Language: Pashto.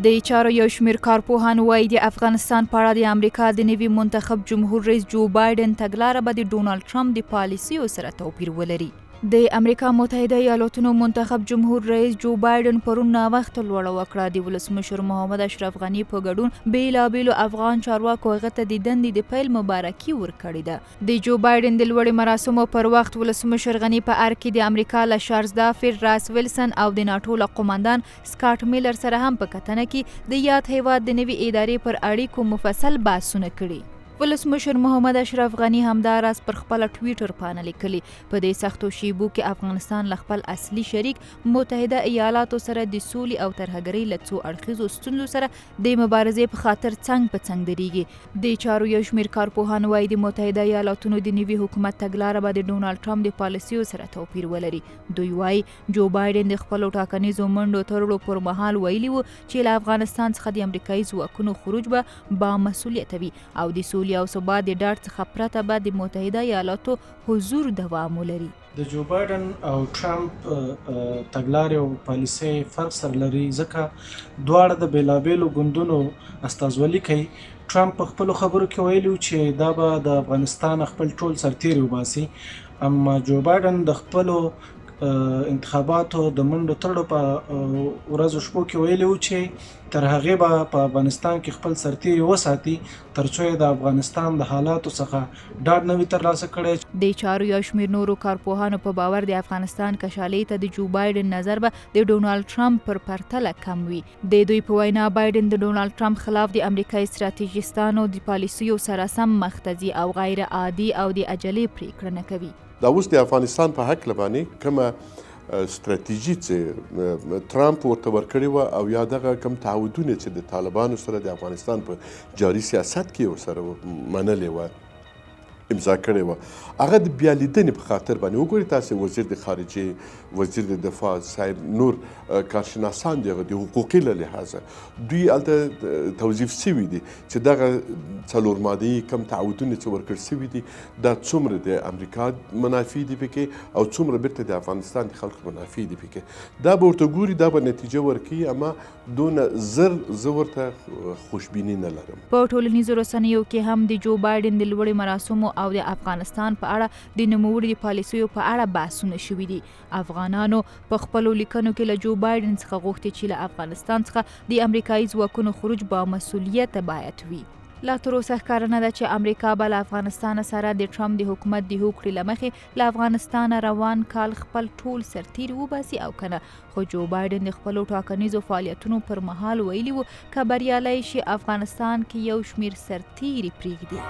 د چارو یو شمېر کارپوهان وايي، د افغانستان په اړه د امریکا د نوي منتخب جمهور رئیس جو بایډن تګلاره به د ډونالډ ټرمپ د پالیسیو سره توپیر ولري. د امریکا متحده ایالاتونو منتخب جمهور رئیس جو بایډن پرون ناوخته لوړه وکړه. د ولسمشر محمد اشرف غني په ګډون بېلابېلو افغان چارواکو هغه ته د دندې د پیل مبارکي ورکړې ده. د جو بایډن د لوړې مراسمو پر وخت ولسمشر غني په ارګ کې د امریکا له شارزدافیر راس ویلسن او د ناټو له قوماندان سکاټ میلر سره هم په کتنه کې د یاد هېواد د نوي ادارې پر اړیکو مفصل بحثونه کړي. ولسمشر محمد اشرف غني همداراز پر خپله ټویټر پاڼه لیکلي، په دې سختو شیبو کې افغانستان له خپل اصلي شریک متحده ایالاتو سره د سولې او ترهګرۍ له څو اړخیزو ستونزو سره د مبارزې په خاطر څنګ په څنګ درېږي. د چارو یو شمېر کارپوهان وايي، د متحده ایالاتونو د نوي حکومت تګلاره به د ډونالډ ټرمپ د پالیسیو سره توپیر ولري. دوی وايي، جو بایډن د خپلو ټاکنیزو منډو ترړو پر مهال ویلي وو چې له افغانستان څخه د امریکایي ځواکونو خروج به با مسولیته وي او د سولې او ثبات د ډاډ څخه پرته به د متحده ایالاتو حضور دوام ولري. د جو بایډن او ټرمپ تګلارې او پالیسۍ فرق سره لري، ځکه دواړه د بېلابېلو ګوندونو استازولي کوي. ټرمپ په خپلو خبرو کې ویلي و چې دا به د افغانستانه خپل ټول سرتېري وباسي، اما جو بایډن د خپلو انتخاباتو د منډو ترړو په ورځو شپو کې ویلي وو چې تر هغې به په افغانستان کې خپل سرتیري وساتي ترڅو یې د افغانستان د حالاتو څخه ډاډ نه وي ترلاسه کړی. د چارو یو شمېر نورو کارپوهانو په باور د افغانستان کشالې ته د جو بایډن نظر به د ډونالډ ټرمپ پر پرتله کم وي. د دوی په وینا بایډن د ډونالډ ټرمپ خلاف د امریکایي ستراتیژیستانو د پالیسیو سره سم مخته ځي او غیر عادي او د عجلې پرېکړه نه کوي. دا اوس د افغانستان په هکله باندې کومه ستراتیژي چې ترامپ ورته ورکړې وه او یا دغه کوم تعهدونه چې د طالبانو سره د افغانستان په جاري سیاست کې ورسره منلې وه، امضا کړې وه، هغه د بیا لیدنې په خاطر باندې وګورئ تاسې وزیر د خارجې، وزیر د دفاع صاحب، نور کارشناسان دي، هغه د حقوقي له لحاظه دوی هلته توظیف شوي دي چې دغه څلور ماده یي کوم تعهدونه چې ورکړ شوي دي دا څومره د امریکا منافع دي پکې او څومره بیرته د افغانستان د خلکو منافع دي پکې، دا به ورته ګوري، دا به نتیجه ورکوي، اما دونه زر زه ورته خوشبیني نه لرم. په ټولنیزو رسنیو کې هم د جو بایډن د لوړې مراسمو او د افغانستان په اړه د نوموړي د پالیسیو په اړه بحثونه شوي دي. افغانانو په خپلو لیکنو کې له جو بایډن څخه غوښتي چې له افغانستان څخه د امریکایي ځواکونو خروج با مسولیته باید وي. لا تر اوسه ښکاره نه ده چې امریکا به له افغانستان سره د ټرمپ د حکومت د هوکړې له مخې له افغانستانه روان کال خپل ټول سرتیري وباسي او که نه، خو جو بایډن د خپلو ټاکنیزو فعالیتونو پر مهال ویلي وو، که بریالی شي افغانستان کې یو شمېر سرتیري پرېږدي.